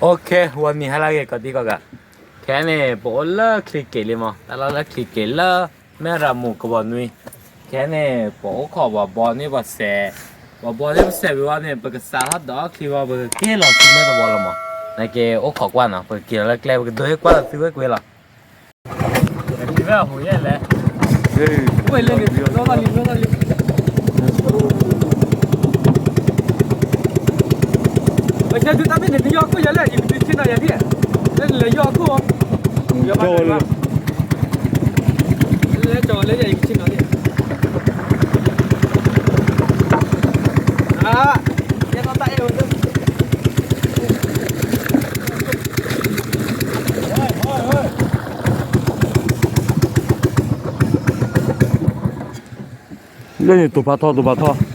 Okay, ဂီၤနံၤဟါလၢအဂ့ၤ ကိးဒံကိးဂၤ, ခဲအံၤန့ၣ် ပအိၣ်လၢချံးက့ၤလံမး, တၢ်လီၢ်လၢချံးက့ၤလၢ မဲၢ်ရမူးကဘီနွံ, ခဲအံၤန့ၣ် ပအိၣ်ခိးပှၤဘီန့ၢ်ပှၤစဲး, ပှၤဘီန့ၢ်ပှၤစဲးဝံၤဝံၤန့ၣ် ပကစးထီၣ်ဒီးချံဝံၤ ပကက့ၤလီၤဆူမဲၢ်တဝီလီၤမး, နာ်က့အိၣ်ခိးကွၢ်နီၤ, ပကက့ၤလီၤလၢကျဲ ပကဒိဟ့ၣ်ကွၢ်လီၤသုဝဲကွ့လီၤ. ဝဲလဲၣ်, ဝဲလဲၣ်, လီၤလီၤလံ, လီၤလီၤလံ, ပတဲသုတၢ်မ့ၢ်န့ၣ် နယီၢ်ခိၣ်ယၤလဲၣ်, ယကဒုးဆ့ၣ်နီၤယၤဒ်, လၢနလဲၤယီၢ်ခိၣ်, ယီၢ်ခိၣ်, လဲၤကၠီၤလဲၤယၤ ယကဆ့ၣ်နီၤဒ်, ယဲၢ်ထီၣ်တၢ်အဲၣ်ဝဲ လၢန့ၣ် တိာ်ဖးထီ တိာ်ဖးထီ.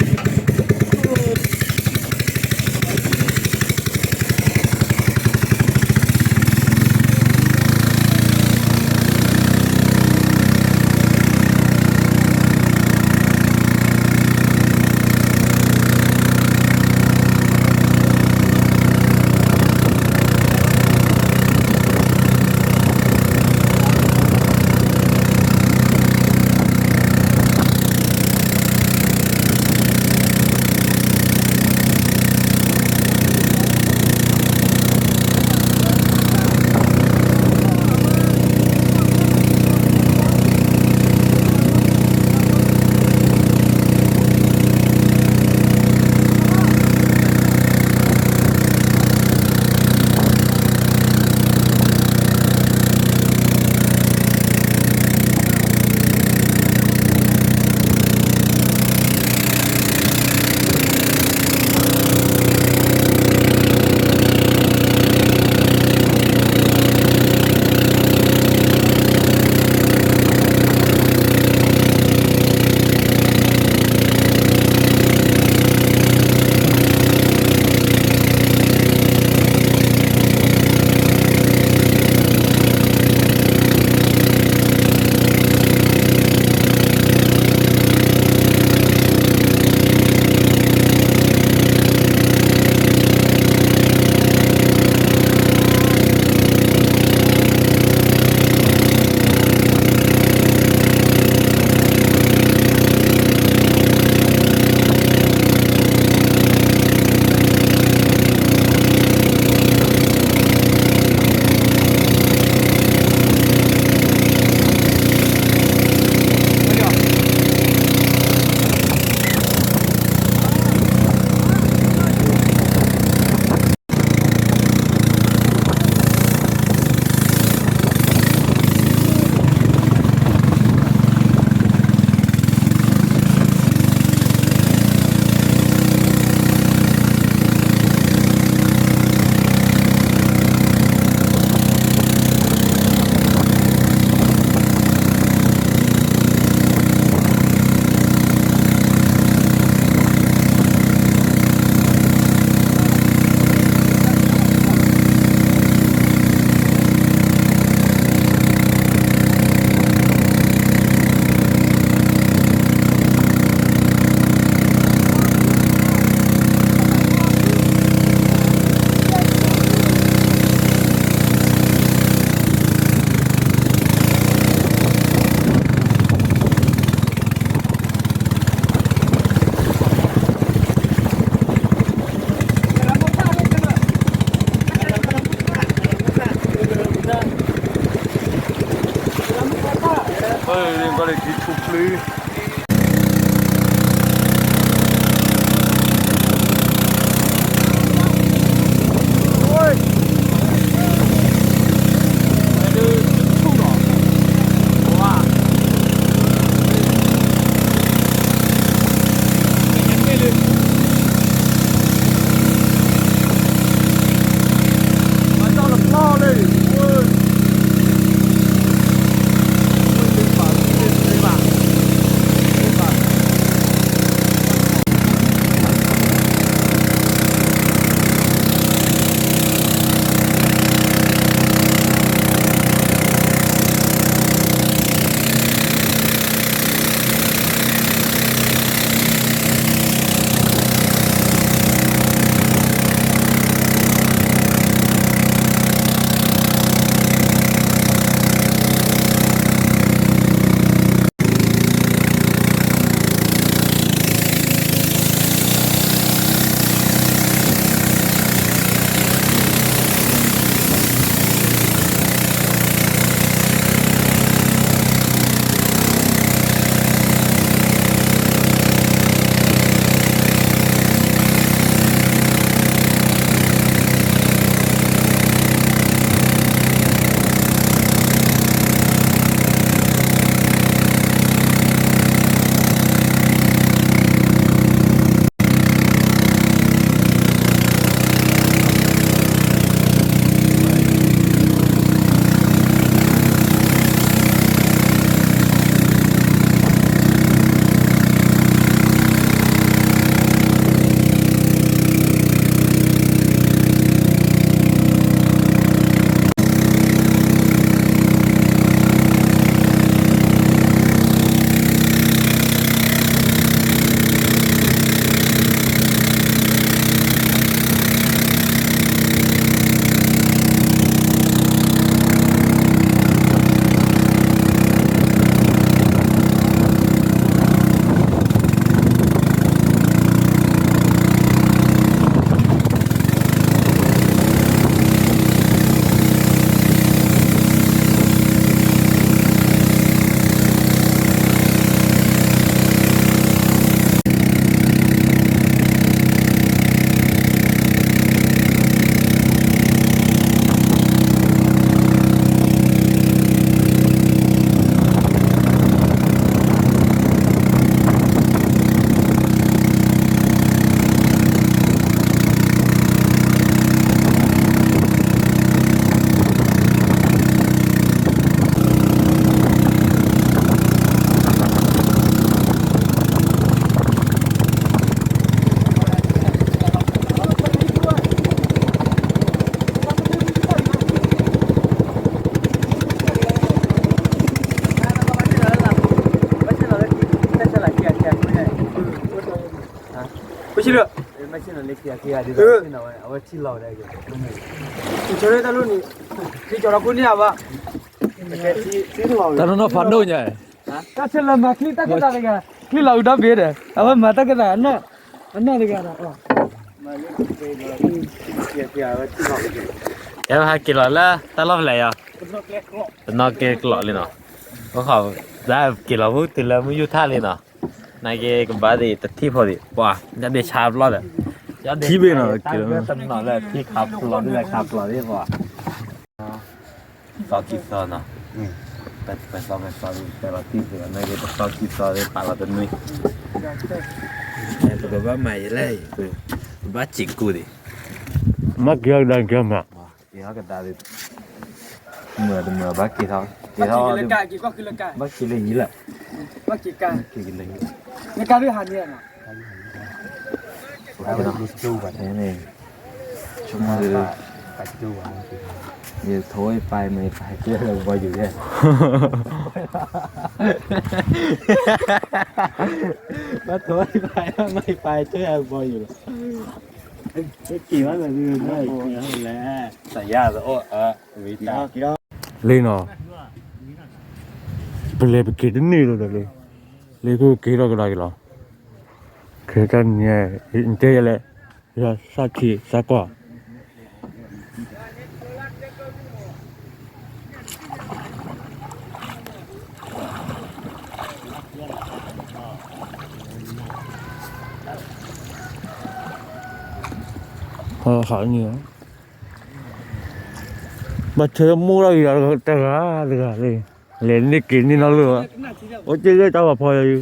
ဒီး အဝဲထံလီၤဝဲဒၣ်က့ၤ ကၠီၤတၢ်လိၣ်န့ၣ် ကၠီၤဒီးခိၣ်န့ၢ်အဘၣ် တၢ်နီၢ်နီၢ်ဖးဒိၣ်ညါ တၢ်ဆဲးလၢမၤချံတၢ်ကသးတဂၤ ချံလီၤအုးဒီဘ့ၣ်ဒီး အဝဲမၤတၢ်ကသးအနီၢ်တဂၤဒီး ကဲဟဲက့ၤလီၤလၢတၢ်လီၢ်ဖဲလဲၣ်ယီၤ တနီၣ်ကဲကျိးလံနီၤ ကဲလီၤမုၢ်တုၤလၢမုၢ်ယူၢ်ထၣ်လံနီၤ နာ်က့ကဘၣ်သ့ၣ်တထံၣ်ဖိဒံး ပှၤ ညၣ်ဒ့ဆါဘျီဒီး ထံဘ့ၣ်နီၤ ကဲလီၤမုၢ် တနီၤလၢထံခးဖျိးဒ်လဲၣ်ခးဖျိးဒ်ပှၤ သီခံသီနီၤ ပသီပသီ ပသီလီၤတံၢ်သ့ၣ် နာ်က့ပသီခံသီပာ်လီၤတနွံ ပကဘၣ်မၤယလဲၣ် ပဘၣ်စံးကူဒံး မ့ၢ်က့ၤကဒါက့ၤမး က့ၤထီၣ်ကဒါဒံး မုာ်တမုာ်ဘၣ်က့ၤထီၣ် က့ၤထီၣ် ဘၣ်က့ၤလၢယံၤလၢ ဘၣ်က့ၤကဒါ နကါဒုးဟးန့ၣ်နီၤ န့ၣ် ယထိပၢ်မ့ၢ်ပၢ်ကဲဘီယူၤယဲ ဘၣ်ထိပၢ်မ့ၢ်ပၢ်ကဲဘီယူၤလီၤ က့ၤဘၣ်လၢ လံနီၤ ပလဲၤပက့ၤတန့ၢ်လီၤဒီးလံ လံခိၣ်က့ၤထီၣ်ကဒါက့ၤလီၤ ခဲကနံၣ် နတဲယဲလဲၣ် ယစၢ်ထံစၢ်ကီၢ် ဟီၣ်ဟးန့ၣ် ဘၣ်ဆၢမိၢ်လီၤယၤတဂၤတဂၤလံ လဲၤန့ၢ်က့ၤန့ၢ်နီတလၢဘၣ် အိၣ်တ့ၢ်လၢတၢ်ဝၤဖီယၤယု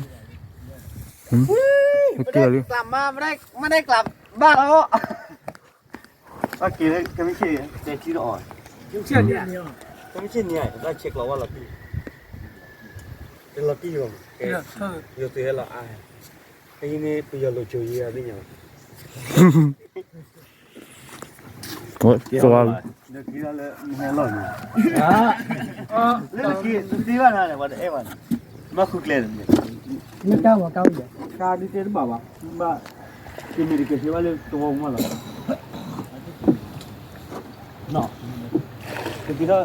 ကဲလံ မ့ၢ်ဒဲကျးဘၣ်လီၤ ကဲလံ ကမ့ၢ်ဆ့ၣ် တဲထံဒီးအီၤ ကမ့ၢ်ဆ့ၣ်န့ၣ် ကမ့ၢ်ဆ့ၣ်န့ၣ် တၢ်ဆဲးကျိးဝဲလီၤတံၢ် တလီၤတံၢ်လီၤ ယသုးဟဲလီၤအါ ဖဲအံၤန့ၣ် ပယီၤလိာ်ကၠိယံၤအသ့ၣ်ညါ လၢနက့ၤလၢနဟဲလီၤန့ၣ် လၢနက့ၤတသ့ဘၣ်နၤန့ၣ် ပှၤတအဲၣ်ဘၣ်န့ၣ် မ့ၢ်ဃုကျဲန့ၣ် မ့ၢ်ကါဝဲကါဝဲယဲ ကါဒုးတဲတဘၣ်ဘၣ် ဘၣ် ကမ့ၢ်တကဲဆၢဘၣ်လၢတဝီပူၤမးလီၤ နီၤ ကက့ၤထီၣ် ကက့ၤ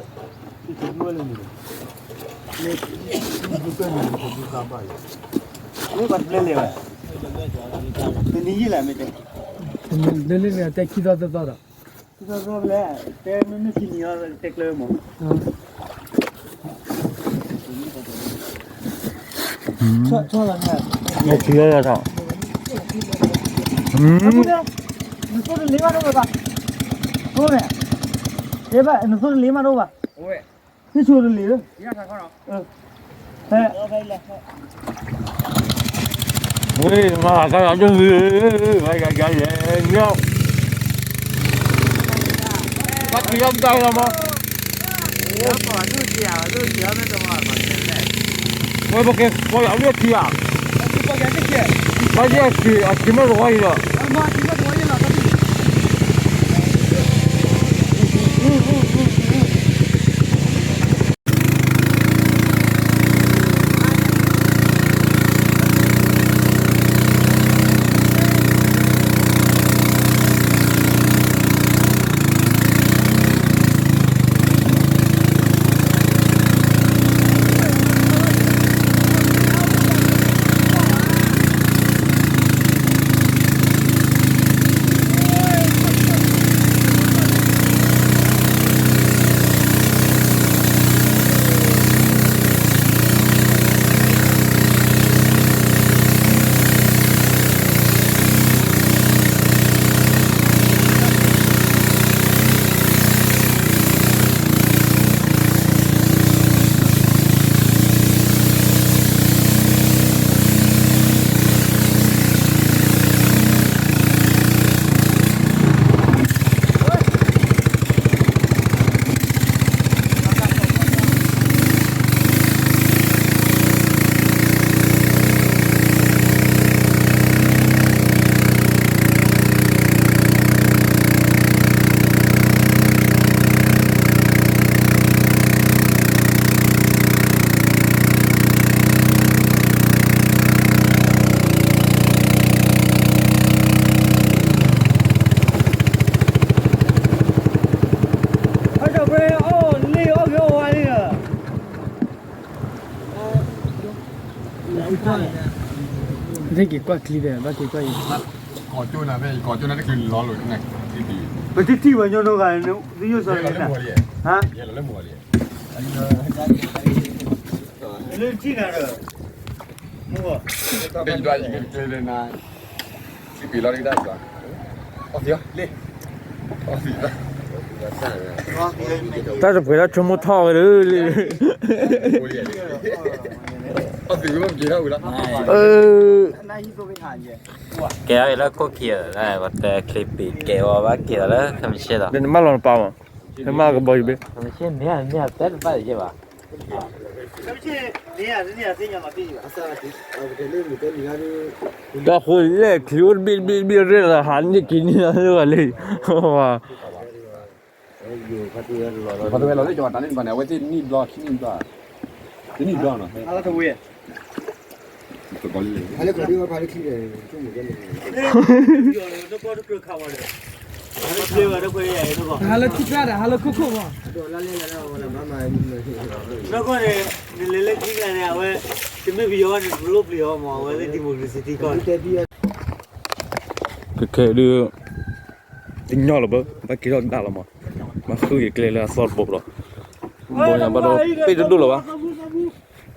ထီၣ်လၢန့ၣ် လၢကက့ၤထီၣ်န့ၣ် ကက့ၤထီၣ်ဘၣ်လီၤ မ့ၢ်ပှၤတဘျဲလဲၤဘၣ် တနံၤယံာ်လၢမ့ၢ်တဲ တနံၤလၢန့ၣ်တဲခံသီသၢသီဒီး ခံသီသီဘျဲ တဲမ့မ့ၢ်ခံနံၤအီၤတဲကျၢၤမး ထီၣ်လီၤန့ၣ် ထီၣ် နသိၣ်တလ့မးတအိၣ်ဘၣ် အိၣ်ဝဲ တဲဘၣ် နသိၣ်တလ့မးတအိၣ်ဘၣ် သ့ၣ်ဆိတလ့ ဝ့ၢ် မၤတၢ်ယၤဒိၣ်ဝံၤ မၤယၤယၤယဲၢ် ဘၣ်က့ၤယီၣ်ပတၢ်ယီၣ်မး ဝဲပက့ၤကီယၤလၢထံဧါ ဘၣ်ယဲၢ်အစံး အစံးမ့ၢ်တဝီအံၤဒီး မ့ၢ်က့ၤကွၢ်ချံဒီး ဘၣ်က့ၤကွၢ်အံၤ, ကီၢ်ကၠိနၤဖဲ ကီၢ်ကၠိနၤတချုးလီၤလိာ်, ပတထံၣ်ဝဲညီနုၢ်ဂၤ, သုညိၣ်စီၤလၢ, ဟါ, လၢထံၣ်နၤဒီး, မ့ၢ်, စံးပ့ၤလီၤဒ်တၢ်, အီၣ်သံလံ, တၢ်တပှဲၤတၢ်ဆိကမိၣ်ထီၣ်ဝဲဒီး, အီၣ်သံဝဲက့ၤထီၣ်ဝံၤလီၤ, ကဲထီၣ်ဝံၤလၢခိၣ်ခံဧၢ, ပှၤတဲချ့ပံၤကဲဝဲဘၣ်ကဲဒီးလၢ ခမ့ၢ်ရှဲဒီး, နမၢလီၤနပာ်မး, နမၢကဘီယူၤဘ့ၣ်, တၢ်ဃိလဲၣ်ချံအိၣ်တဘ့ၣ်တဘ့ၣ်တဘ့ၣ်ရဲၣ်လီၤ ဟးန့ၢ်က့ၤန့ၢ်လီၤလၢဂၤလံ, ဝါ ဖဲဝဲလီၤလၢကီၢ်တၢ်န့ၣ်တဘၣ်န့ၣ် အဝဲသ့ၣ်နံၣ်ဘျီခံနံၣ်ဘျီ, တနံၣ်ဘျီနီၤ, ဟဲလၢခိၣ်ဒီး, ဟဲလၢခိၣ်ခိၣ်မး, နလဲၤလၢခံကျါန့ၣ် အဝဲ, တမ့ၢ်ပယီၤန့ၣ် ပလိၣ်ပျံၤအီၤမး အဝဲလၢ democracy ထံကီၢ်န့ၣ်, ကခဲဒုး, တညီလီၤဘၣ်, ဘၣ်က့ၤထီၣ်ကဒါလီၤမး, ဘၣ်ဃုက့ၤကျဲလၢအသီတဘိလီၤ, ဘိညါဘၣ်ဒီး, ပ့ၣ်တဒိၣ်လီၤဘၣ်,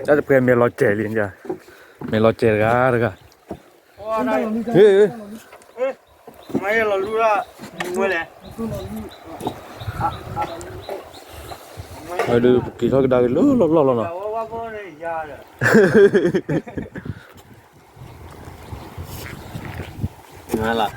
တၢ်တပှဲၤမဲာ်လီၤစဲၤလံ, မဲာ်လီၤစဲၤတဂၤတဂၤ, ဟ့ၣ်, မ့ၢ်လီၤလူၢ်, ဝဲလဲၣ်, ဝဲဒုးပက့ၤထီၣ်ကဒါက့ၤလၢလီၢ်လီၢ်လီၤနီၤ, လၢ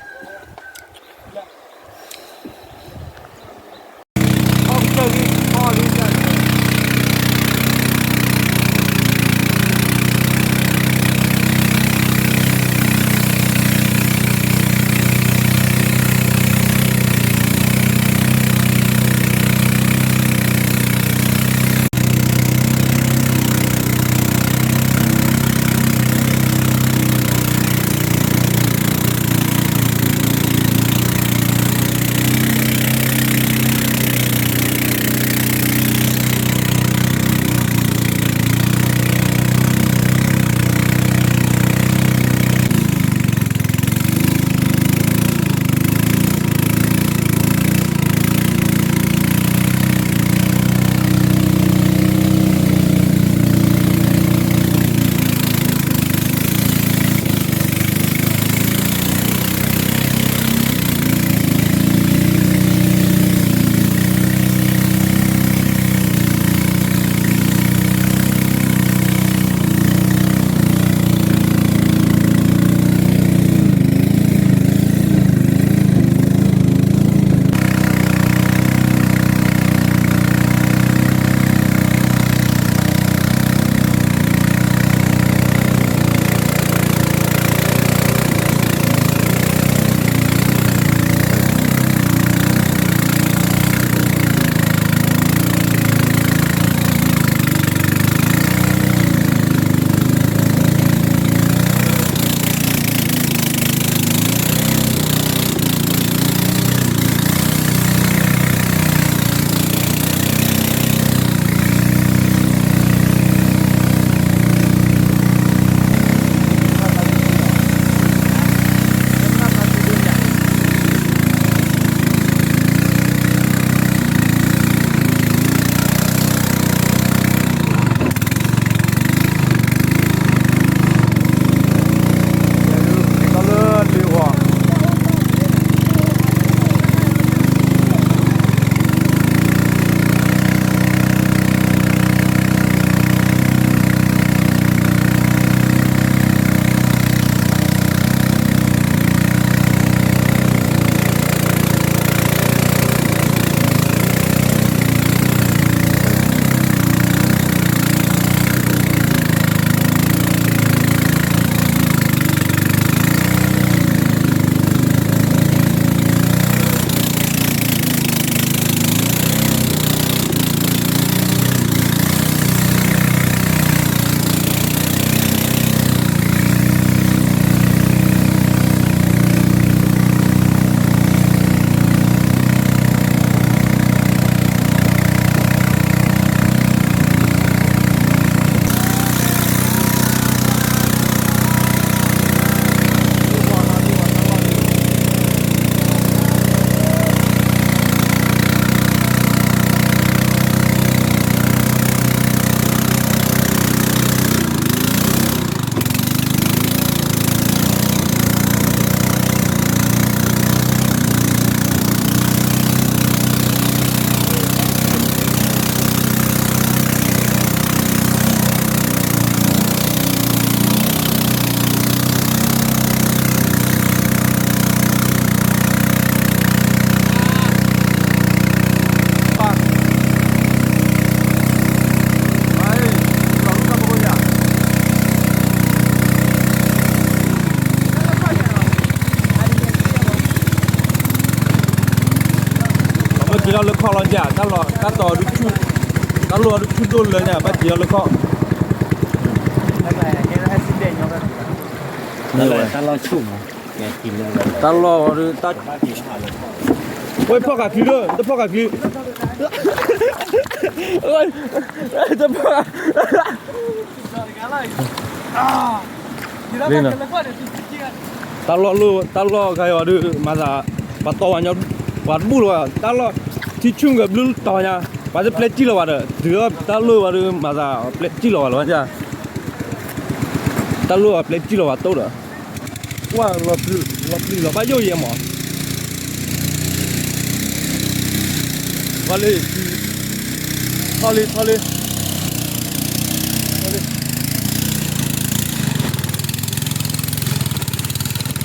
လၢခီၣ်လီၤညါ တၢ်လီၢ် တၢ်တီဒုဆူၣ်, တၢ်လီၢ်ဒုဆူၣ်ဒိၣ်လၢညါ ဘၣ်က့ၤအီၤလၢခီၣ်, တၢ်လီၢ်ဒု တၢ် ဝဲဖီၣ်ဃာ်ချံဒိၣ် တဖီၣ်ဃာ်ချံ, တဖီၣ်ဃာ် တၢ်လီၢ်လိၣ် တၢ်လီၢ်ဂၤယွၤဒုး မၤသး ပှၤတီဝဲညီ ပှၤတဘူၣ်လၢၤဘၣ် တၢ်လီၢ် ထံဆူၣ်ကဘျုးတီၤညါ ပှၤတပျဲစံၣ်လီၤဘၣ်ဒီး တုၤတၢ်လီၢ်ဘၣ်ဒုး မၤသး ပျဲစံၣ်လီၤဘၣ်လၢၤဘၣ်, တၢ်လီၢ်ပျဲစံၣ်လီၤဘၣ်တိၢ်ဒီး ကွၢ်လီၤပျံၤလီၤဘၣ်ယိၣ်ယဲမး, ကွၢ်လၢ ထီၣ်လံ ထီၣ်လံ ထီၣ်လံ ဝဲပှၤထီၣ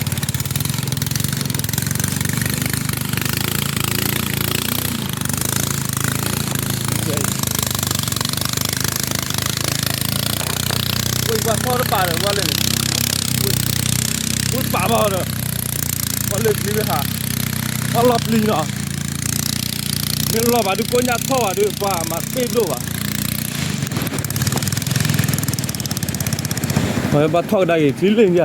်တပာ်ဒီး ဝဲလၢန့ၣ် ဝဲပာ်ဘၣ်ဒီး ဝဲလၢချံဝဲဟး ထီၣ်လီၤပျံၤနီၤ, မ့ၢ်လီၤဘၣ်ဒုးကိးညါထီၣ်ဘၣ်ဒုး ပှၤမၤတပ့ၢ်ဒိၣ်ဘၣ်, ပှၤထီၣ်ကဒါက့ၤချံလၢန့ၣ်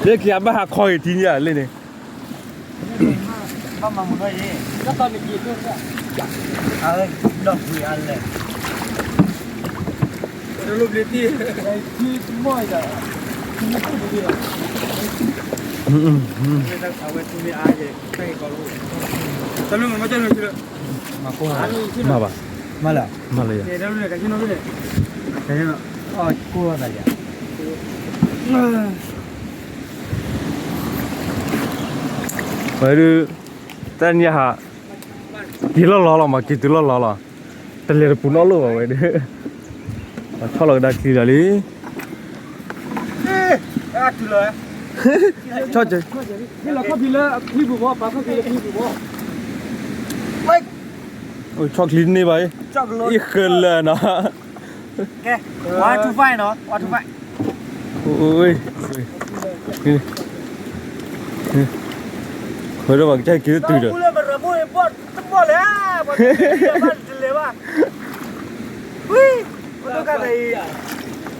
လၢခံအဘၣ်ဟးခီက့ၤထံန့ၣ် လၢန့ၣ် ဘၣ်မၤမုာ်နီၢ်ယံၤ အဒီၣ်ကွံာ်အါလဲၣ် အဝဲသူမ့ၢ်အါယဲၢ် တၢ်ဂ့ၢ်ကီလီၤ တၢ်မ့ၢ်မၤမၤကၢ်လီၤ မၤဘၣ် မၤလၢ မၤလၢယၤ ကဲ တၢ်မ့ၢ်ကဆ့ၣ်နီၤ ကဲ ကဲ အီၣ်ကိၢ်လီၤသးယၤ ဝဲဒုး တၢ်နံၤဟး က့ၤလီၢ်လီၤလီၤမး က့ၤတုၤလီၢ်လီၤလီၤ တလဲၤတပူၤနီၣ်လိၣ်ဘၣ်ဝဲဒုး ပှၤဆီၣ်လီၤကဒါချံဒီးလံ ဆီၣ်က့ၤ ဟ့ၣ်လီၤခီၣ်ဖံးလၢအချံပူၤဘီ ပာ်ခီၣ်ဖံးလၢအချံပူၤဘီ ဆီၣ်ချံတန့ၢ်ဘၣ်အံၤ အံၤဃဲလၢာ်နီၤ one two five နီၤ one two five ဝဲဒၣ်ပှၤကစၢ်က့ၤတုၤဒီး တဘီၣ်လဲၣ် ပှၤက့ၤတဘၣ်တလဲၤဘၣ် ဝံၤ ပဒိၣ်ကါတအံၤ ကျဲ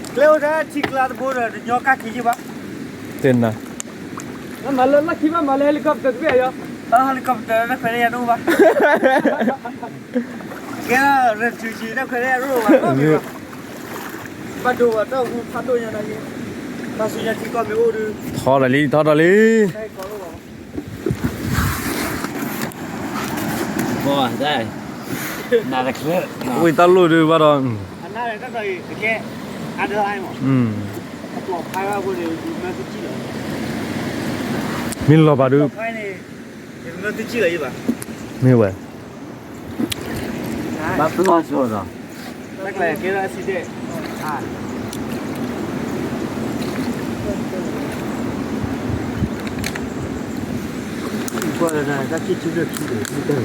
အိၣ်ထဲထံကျါတဘိဒီး တညီကါခံယုၢ်ဘၣ် တဲနၤ မၤလၢလီၢ်ခံဘၣ် မၤလၢ helicopter တဘ့ၣ်အယီၤ helicopter တၢ်ခွဲးတၢ်ယာ်တအိၣ်ဘၣ် ကဲ ရန်သူကြီး တၢ်ခွဲးတၢ်ယာ်တအိၣ်ဘၣ် ဘၣ်ဒိဘၣ်တၢ်ဟူဖးဒိၣ်ညါနာ်က့ ဘၣ်ဆူညါထံကီၢ်မ့ၢ်အိၣ်ဒီး ထီၣ်ဒီးလံ ထီၣ်ဒီးလံ ဝံၤတၢ်လိၣ်ဒုးဘၣ်ဒီး မ့ၢ်လီၤဘၣ်ဒုး မ့ၢ်ဝဲ ဘၣ်ပျီၢ်ဆိဒီး ကွၢ်လၢတၢ်ခံထံလၢခံန့ၣ် ကွၢ်နီၤ ထံ လၢထံတၢ်အိၣ်သးန့ၣ် တၢ်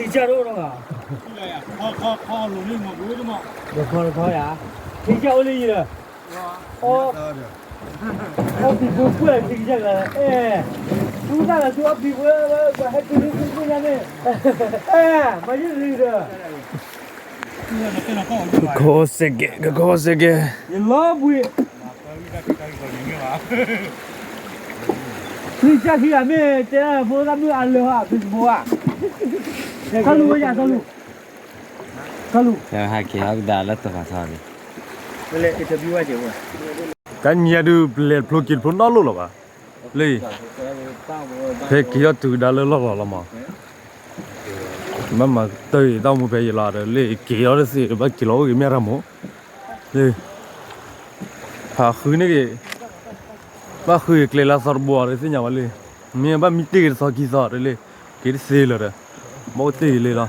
ကၢ်ဒိၣ်ဒီး, ဒီးခီတခီယၤ, ထံကစၢ်အိၣ်လၢယံၤဒီး, အီၣ်, အီၣ်ဖံးဖိကွဲၢ်ထံကစၢ်လၢ, အဲ, သူၣ်တၢ်လၢသူအီၣ်ဖံးဖိ, ပှၤဟဲတုၤလၢသူသ့ၣ်ညါန့ၣ်, အဲ, မၤယုၢ်လံဒီး, ကကီစဲးကဲ, ကကီစဲးကဲ, ယလီၤဘှံး သုကၢ်ခံဂၤမ့ၢ်တဲဖိသၣ်မုၣ်အလၢၤဟီ ဖံးဖိဧါ, ကလူၤဝဲယၤ ကလူၤ, ကလူၤ, ဟဲက့ၤဟီကဒါလၢတဖးထီၣ်န့ၣ်, တနံၤအံၤဒုး ပလဲၤတဖျိက့ၤတဖျိနီတလိၣ်လၢၤဘၣ်, လၢ, ဖဲက့ၤထီၣ်တုၤကဒါလၢလီၢ်လီၤလီၤမး ဘၣ်မၤကတၢၢ်တၢ်အိၣ်မူဖဲယလီၤဒီး လၢက့ၤထီၣ်တသ့ဒီး ဘၣ်က့ၤလီၤအိၣ်က့ၤမ့ၢ်ရၤမး, လၢ, ဖးဃုန့ၣ်က့ၤ, ဘၣ်ဃုက့ၤကျဲလၢအသီတဘိဒီးသ့ၣ်ညါဝဲလၢ, မ့ၢ်ဘၣ်မံတ့ၢ်က့ၤတသီခံသီဒီးလၢ, က့ၤတသ့လၢၤဒီး, ဘၣ်အိၣ်တ့ၢ်က့ၤလၢလီၤ,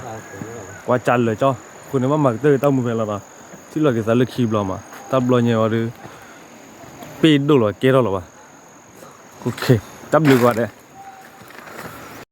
ကွၢ်ကၢ်လၢာ်ကၠီ, အဃိန့ၣ် ဘၣ်မၤကတၢၢ်တၢ်အိၣ်မူဖဲလီၤဒီး, ထံၣ်လီၤက့ၤသးလၢခံဘျီမး တၢ်ဘျီညါအီၤဒီး, ပ့ၢ်ဒိၣ်လီၤကဲထီၣ်လီၤဘၣ်, တၢ်ဘျုးကိးဂၤဒဲး